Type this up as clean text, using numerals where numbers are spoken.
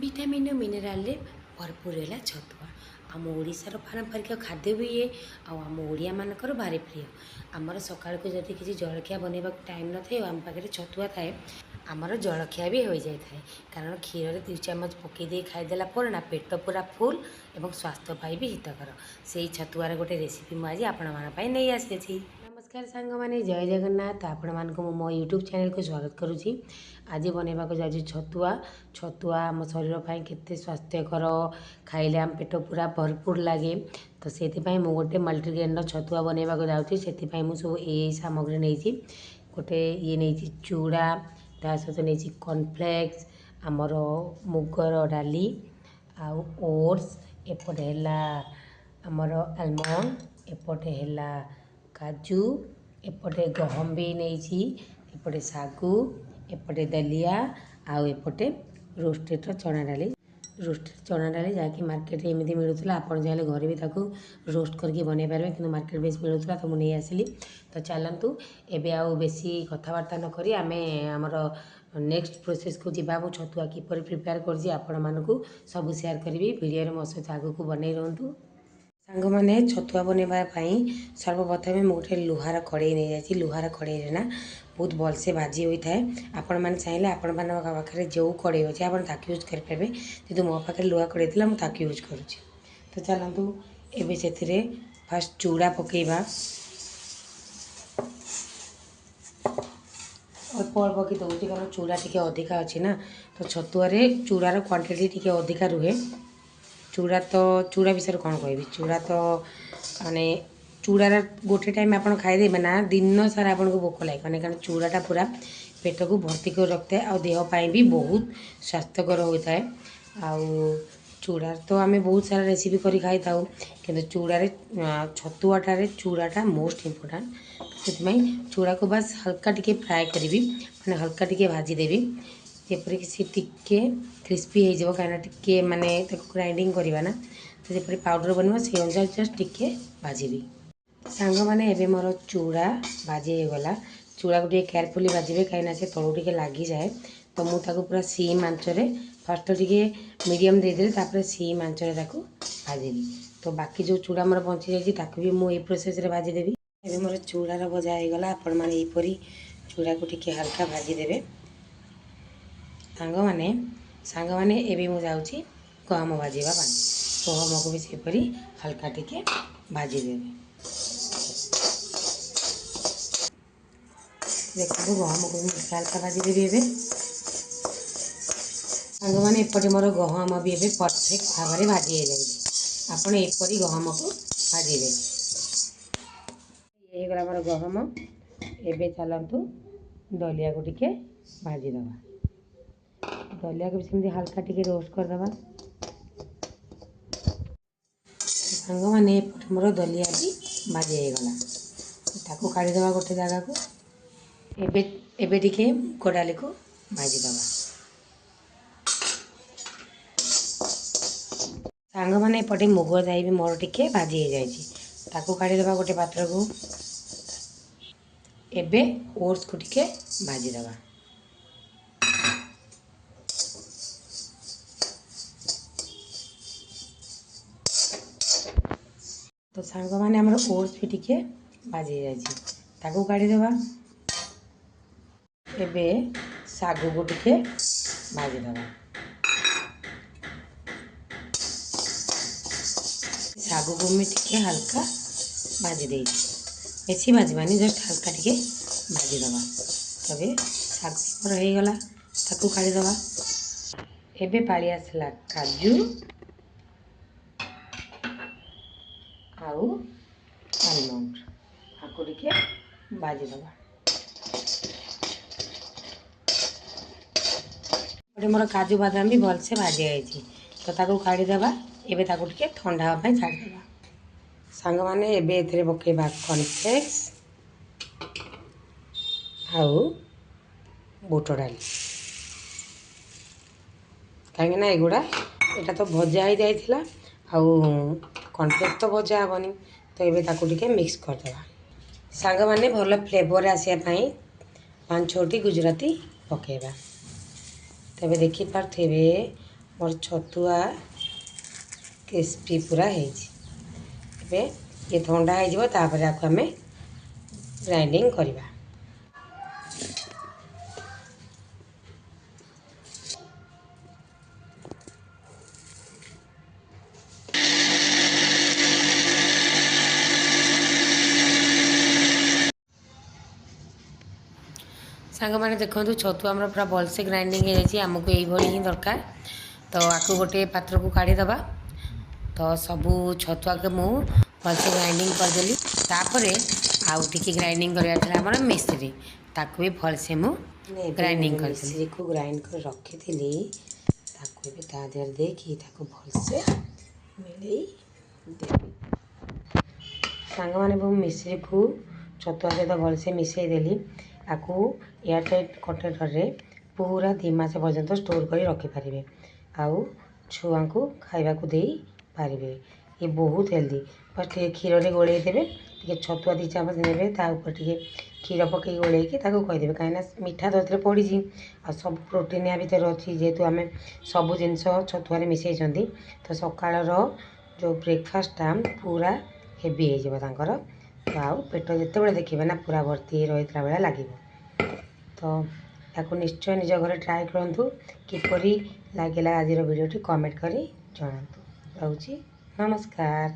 Vitamin ଓ ମିନେରାଲରେ ଭରପୁର ହେଲା ଛତୁଆ। ଆମ ଓଡ଼ିଶାର ପାରମ୍ପରିକ ଖାଦ୍ୟ ବି ଇଏ, ଆଉ ଆମ ଓଡ଼ିଆମାନଙ୍କର ଭାରି ପ୍ରିୟ। ଆମର ସକାଳକୁ ଯଦି କିଛି ଜଳଖିଆ ବନେଇବାକୁ ଟାଇମ୍ ନଥାଏ ଆଉ ଆମ ପାଖରେ ଛତୁଆ ଥାଏ, ଆମର ଜଳଖିଆ ବି ହୋଇଯାଇଥାଏ। କାରଣ କ୍ଷୀରରେ 2 ଚାମଚ ପକାଇ ଦେଇ ଖାଇଦେଲା ପରେ ନା ପେଟ ପୁରା ଫୁଲ୍ ଏବଂ ସ୍ୱାସ୍ଥ୍ୟ ପାଇଁ ବି ହିତକର। ସେଇ ଛତୁଆର ଗୋଟେ ରେସିପି ମୁଁ ଆଜି ଆପଣମାନଙ୍କ ପାଇଁ ନେଇ ଆସିଛି। ନମସ୍କାର ସାଙ୍ଗମାନେ, ଜୟ ଜଗନ୍ନାଥ। ଆପଣମାନଙ୍କୁ ମୁଁ ମୋ ୟୁଟ୍ୟୁବ୍ ଚ୍ୟାନେଲକୁ ସ୍ୱାଗତ କରୁଛି। ଆଜି ବନେଇବାକୁ ଯାଉଛି ଛତୁଆ। ଛତୁଆ ଆମ ଶରୀର ପାଇଁ କେତେ ସ୍ୱାସ୍ଥ୍ୟକର, ଖାଇଲେ ଆମ ପେଟ ପୁରା ଭରପୁର ଲାଗେ। ତ ସେଥିପାଇଁ ମୁଁ ଗୋଟେ ମଲ୍ଟିଗ୍ରେନ୍ର ଛତୁଆ ବନେଇବାକୁ ଯାଉଛି। ସେଥିପାଇଁ ମୁଁ ସବୁ ଏଇ ଏଇ ସାମଗ୍ରୀ ନେଇଛି। ଗୋଟେ ଇଏ ନେଇଛି ଚୁଡ଼ା, ତା ସହିତ ନେଇଛି କର୍ଣ୍ଣଫ୍ଲେକ୍ସ, ଆମର ମୁଗର ଡାଲି ଆଉ ଓଟ୍ସ, ଏପଟେ ହେଲା ଆମର ଆଲମଣ୍ଡ, ଏପଟେ ହେଲା କାଜୁ, ଏପଟେ ଗହମ ବି ନେଇଛି, ଏପଟେ ଶାଗୁ, ଏପଟେ ଦଲିଆ ଆଉ ଏପଟେ ରୋଷ୍ଟେଡ଼ର ଚଣା ଡାଲି। ରୋଷ୍ଟେଡ଼ ଚଣା ଡାଲି ଯାହାକି ମାର୍କେଟରେ ଏମିତି ମିଳୁଥିଲା, ଆପଣ ଚାହିଁଲେ ଘରେ ବି ତାକୁ ରୋଷ୍ଟ କରିକି ବନେଇ ପାରିବେ, କିନ୍ତୁ ମାର୍କେଟ ବେଶ ମିଳୁଥିଲା ତ ମୁଁ ନେଇ ଆସିଲି। ତ ଚାଲନ୍ତୁ ଏବେ ଆଉ ବେଶୀ କଥାବାର୍ତ୍ତା ନ କରି ଆମେ ଆମର ନେକ୍ସଟ ପ୍ରୋସେସ୍କୁ ଯିବା। ମୁଁ ଛତୁଆ କିପରି ପ୍ରିପେୟାର କରୁଛି ଆପଣମାନଙ୍କୁ ସବୁ ସେୟାର କରିବି। ଭିଡ଼ିଓରେ ମୋ ସହିତ ଆଗକୁ ବନେଇ ରୁହନ୍ତୁ। ସାଙ୍ଗମାନେ, ଛତୁଆ ବନେଇବା ପାଇଁ ସର୍ବପ୍ରଥମେ ମୁଁ ଗୋଟେ ଲୁହାର କଡ଼େଇ ନେଇଯାଇଛି। ଲୁହାର କଡ଼େଇରେ ନା ବହୁତ ଭଲସେ ଭାଜି ହୋଇଥାଏ। ଆପଣମାନେ ଚାହିଁଲେ ଆପଣମାନଙ୍କ ପାଖରେ ଯେଉଁ କଡ଼େଇ ଅଛି ଆପଣ ତାକୁ ୟୁଜ୍ କରିପାରିବେ, କିନ୍ତୁ ମୋ ପାଖରେ ଲୁହା କଡ଼େଇ ଥିଲା, ମୁଁ ତାକୁ ୟୁଜ୍ କରୁଛି। ତ ଚାଲନ୍ତୁ ଏବେ ସେଥିରେ ଫାଷ୍ଟ ଚୁଡ଼ା ପକାଇବା। ଅଳ୍ପ ଅଳ୍ପ କି ଦେଉଛି, କାରଣ ଚୁଡ଼ା ଟିକେ ଅଧିକା ଅଛି ନା, ତ ଛତୁଆରେ ଚୁଡ଼ାର କ୍ୱାଣ୍ଟିଟି ଟିକେ ଅଧିକା ରୁହେ। ଚୁଡ଼ା ବିଷୟରେ କ'ଣ କହିବି, ଚୁଡ଼ା ତ ମାନେ ଚୁଡ଼ାର ଗୋଟେ ଟାଇମ୍ ଆପଣ ଖାଇଦେବେ ନା ଦିନ ସାରା ଆପଣଙ୍କୁ ଭୋକ ଲାଗିବନି, କାରଣ ଚୁଡ଼ାଟା ପୁରା ପେଟକୁ ଭର୍ତ୍ତି କରି ରଖିଥାଏ ଆଉ ଦେହ ପାଇଁ ବି ବହୁତ ସ୍ୱାସ୍ଥ୍ୟକର ହୋଇଥାଏ। ଆଉ ଚୁଡ଼ାରେ ତ ଆମେ ବହୁତ ସାରା ରେସିପି କରି ଖାଇଥାଉ, କିନ୍ତୁ ଚୁଡ଼ାରେ ଛତୁଆଟାରେ ଚୁଡ଼ାଟା ମୋଷ୍ଟ ଇମ୍ପୋର୍ଟାଣ୍ଟ। ସେଥିପାଇଁ ଚୁଡ଼ାକୁ ବାସ୍ ହାଲକା ଟିକେ ଫ୍ରାଏ କରିବି, ମାନେ ହାଲକା ଟିକେ ଭାଜିଦେବି, ଯେପରିକି ସେ ଟିକେ କ୍ରିସ୍ପି ହେଇଯିବ, କାହିଁକିନା ଟିକେ ମାନେ ତାକୁ ଗ୍ରାଇଣ୍ଡିଙ୍ଗ କରିବା ନା, ତ ଯେପରି ପାଉଡ଼ର ବନିବ ସେଇ ଅନୁସାରେ ଜଷ୍ଟ ଟିକେ ଭାଜିବି। ସାଙ୍ଗମାନେ, ଏବେ ମୋର ଚୁଡ଼ା ଭାଜି ହେଇଗଲା। ଚୁଡ଼ାକୁ ଟିକେ କେୟାରଫୁଲି ଭାଜିବେ, କାହିଁକିନା ସେ ତଳକୁ ଟିକେ ଲାଗିଯାଏ। ତ ମୁଁ ତାକୁ ପୁରା ସିମ୍ ଆଞ୍ଚରେ ଫାଷ୍ଟ ଟିକେ ମିଡ଼ିୟମ୍ ଦେଇଦେଲି, ତାପରେ ସିମ୍ ଆଞ୍ଚରେ ତାକୁ ଭାଜିଲି। ତ ବାକି ଯେଉଁ ଚୁଡ଼ା ମୋର ବଞ୍ଚିଯାଇଛି ତାକୁ ବି ମୁଁ ଏଇ ପ୍ରୋସେସ୍ରେ ଭାଜିଦେବି। ଏବେ ମୋର ଚୁଡ଼ାର ଭଜା ହେଇଗଲା। ଆପଣମାନେ ଏହିପରି ଚୁଡ଼ାକୁ ଟିକେ ହାଲକା ଭାଜିଦେବେ। ସାଙ୍ଗମାନେ, ଏବେ ମୁଁ ଯାଉଛି ଗହମ ଭାଜିବା ପାଇଁ। ଗହମକୁ ବି ସେପରି ହାଲକା ଟିକେ ଭାଜିଦେବେ। ଦେଖନ୍ତୁ, ଗହମକୁ ବି ମୁଁ ହାଲକା ଭାଜିଦେବି ଏବେ। ସାଙ୍ଗମାନେ, ଏପଟେ ମୋର ଗହମ ବି ଏବେ ପରଫେକ୍ଟ ଭାବରେ ଭାଜି ହେଇଯାଇଛି। ଆପଣ ଏପରି ଗହମକୁ ଭାଜିବେ। ହେଇଗଲା ଆମର ଗହମ। ଏବେ ଚାଲନ୍ତୁ ଦଲିଆକୁ ଟିକେ ଭାଜିଦେବା। ଦଲିଆକୁ ବି ସେମିତି ହାଲକା ଟିକେ ରୋଷ୍ଟ କରିଦେବା। ସାଙ୍ଗମାନେ, ଏପଟେ ମୋର ଦଲିଆ ବି ଭାଜି ହେଇଗଲା, ତାକୁ କାଢ଼ିଦେବା ଗୋଟେ ଜାଗାକୁ। ଏବେ ଟିକେ ମୁଗ ଡାଲିକୁ ଭାଜିଦେବା। ସାଙ୍ଗମାନେ, ଏପଟେ ମୁଗ ଜାଇ ବି ମୋର ଟିକେ ଭାଜି ହେଇଯାଇଛି, ତାକୁ କାଢ଼ିଦେବା ଗୋଟେ ପାତ୍ରକୁ। ଏବେ ଓଟ୍ସକୁ ଟିକେ ଭାଜିଦେବା। ତ ସାଙ୍ଗମାନେ, ଆମର ଓଟ୍ସ ବି ଟିକେ ଭାଜି ହେଇଯାଇଛି, ତାକୁ କାଢ଼ିଦେବା। ଏବେ ଶାଗୁକୁ ଟିକେ ଭାଜିଦେବା। ଶାଗୁକୁ ମୁଁ ଟିକେ ହାଲକା ଭାଜି ଦେଇଛି, ବେଶୀ ଭାଜିବାନି, ଜଷ୍ଟ ହାଲକା ଟିକେ ଭାଜିଦେବା। ତବେ ଶାଗୁ ମୋର ହେଇଗଲା, ତାକୁ କାଢ଼ିଦେବା। ଏବେ ପାଳି ଆସିଲା କାଜୁ ଆଉ ଆଲମଣ୍ଡ, ତାକୁ ଟିକେ ଭାଜିଦେବା। ଏପଟେ ମୋର କାଜୁ ବାଦାମ ବି ଭଲସେ ଭାଜି ଯାଇଛି, ତ ତାକୁ କାଢ଼ିଦେବା। ଏବେ ତାକୁ ଟିକେ ଥଣ୍ଡା ହେବା ପାଇଁ ଛାଡ଼ିଦେବା। ସାଙ୍ଗମାନେ, ଏବେ ଏଥିରେ ପକାଇବା କର୍ଣ୍ଣଫ୍ଲେକ୍ସ ଆଉ ବୁଟ ଡାଲି, କାହିଁକିନା ଏଗୁଡ଼ା ଏଇଟା ତ ଭଜା ହେଇଯାଇଥିଲା ଆଉ କର୍ଣ୍ଣଫ୍ଲେକ୍ସ ତ ଭଜା ହେବନି। ତ ଏବେ ତାକୁ ଟିକେ ମିକ୍ସ କରିଦେବା। ସାଙ୍ଗମାନେ, ଭଲ ଫ୍ଲେଭର୍ ଆସିବା ପାଇଁ 5-6ଟି ଗୁଜୁରାତି ପକାଇବା। ତେବେ ଦେଖିପାରୁଥିବେ ମୋର ଛତୁଆ କ୍ରିସ୍ପି ପୁରା ହେଇଛି। ଏବେ ଇଏ ଥଣ୍ଡା ହେଇଯିବ, ତାପରେ ଆକୁ ଆମେ ଗ୍ରାଇଣ୍ଡିଙ୍ଗ କରିବା। ସାଙ୍ଗମାନେ ଦେଖନ୍ତୁ, ଛତୁଆ ଆମର ପୁରା ଭଲସେ ଗ୍ରାଇଣ୍ଡିଙ୍ଗ ହେଇଯାଇଛି। ଆମକୁ ଏଇଭଳି ହିଁ ଦରକାର। ତ ଆକୁ ଗୋଟେ ପାତ୍ରକୁ କାଢ଼ିଦେବା। ତ ସବୁ ଛତୁଆକୁ ମୁଁ ଭଲସେ ଗ୍ରାଇଣ୍ଡିଙ୍ଗ କରିଦେଲି। ତାପରେ ଆଉ ଟିକେ ଗ୍ରାଇଣ୍ଡିଙ୍ଗ କରିବାର ଥିଲା ଆମର ମିଶ୍ରି, ତାକୁ ବି ଭଲସେ ମୁଁ ଗ୍ରାଇଣ୍ଡିଙ୍ଗ କରିଦେଲି। ମିଶ୍ରିକୁ ଗ୍ରାଇଣ୍ଡ କରି ରଖିଥିଲି, ତାକୁ ଏବେ ତା ଦେହରେ ଦେଇକି ତାକୁ ଭଲସେ ମିଳେଇ ଦେବି। ସାଙ୍ଗମାନେ, ମୁଁ ମିଶ୍ରିକୁ ଛତୁଆ ସହିତ ଭଲସେ ମିଶାଇ ଦେଲି। ଆକୁ ଏୟାରଟାଇଟ୍ କଣ୍ଟେନରରେ ପୁରା 2 ମାସ ପର୍ଯ୍ୟନ୍ତ ଷ୍ଟୋର୍ କରି ରଖିପାରିବେ ଆଉ ଛୁଆଙ୍କୁ ଖାଇବାକୁ ଦେଇପାରିବେ। ଇଏ ବହୁତ ହେଲ୍ଦି। ଫାର୍ଷ୍ଟ ଟିକେ କ୍ଷୀରରେ ଗୋଳେଇ ଦେବେ, ଟିକେ ଛତୁଆ 2 ଚାମଚ ନେବେ, ତା ଉପରେ ଟିକେ କ୍ଷୀର ପକାଇ ଗୋଳେଇକି ତାକୁ ଖୁଆଇଦେବେ, କାହିଁକିନା ମିଠା ତ ଏଥିରେ ପଡ଼ିଛି ଆଉ ସବୁ ପ୍ରୋଟିନ୍ ୟା ଭିତରେ ଅଛି। ଯେହେତୁ ଆମେ ସବୁ ଜିନିଷ ଛତୁଆରେ ମିଶାଇଛନ୍ତି, ତ ସକାଳର ଯେଉଁ ବ୍ରେକଫାଷ୍ଟଟା ପୁରା ହେଭି ହେଇଯିବ ତାଙ୍କର। ତ ଆଉ ପେଟ ଯେତେବେଳେ ଦେଖିବେ ନା, ପୁରା ଭର୍ତ୍ତି ହେଇ ରହିଥିଲା ଭଳିଆ ଲାଗିବ। ତ ତାକୁ ନିଶ୍ଚୟ ନିଜ ଘରେ ଟ୍ରାଏ କରନ୍ତୁ। କିପରି ଲାଗିଲା ଆଜିର ଭିଡ଼ିଓଟି, କମେଣ୍ଟ କରି ଜଣାନ୍ତୁ। ରହୁଛି, ନମସ୍କାର।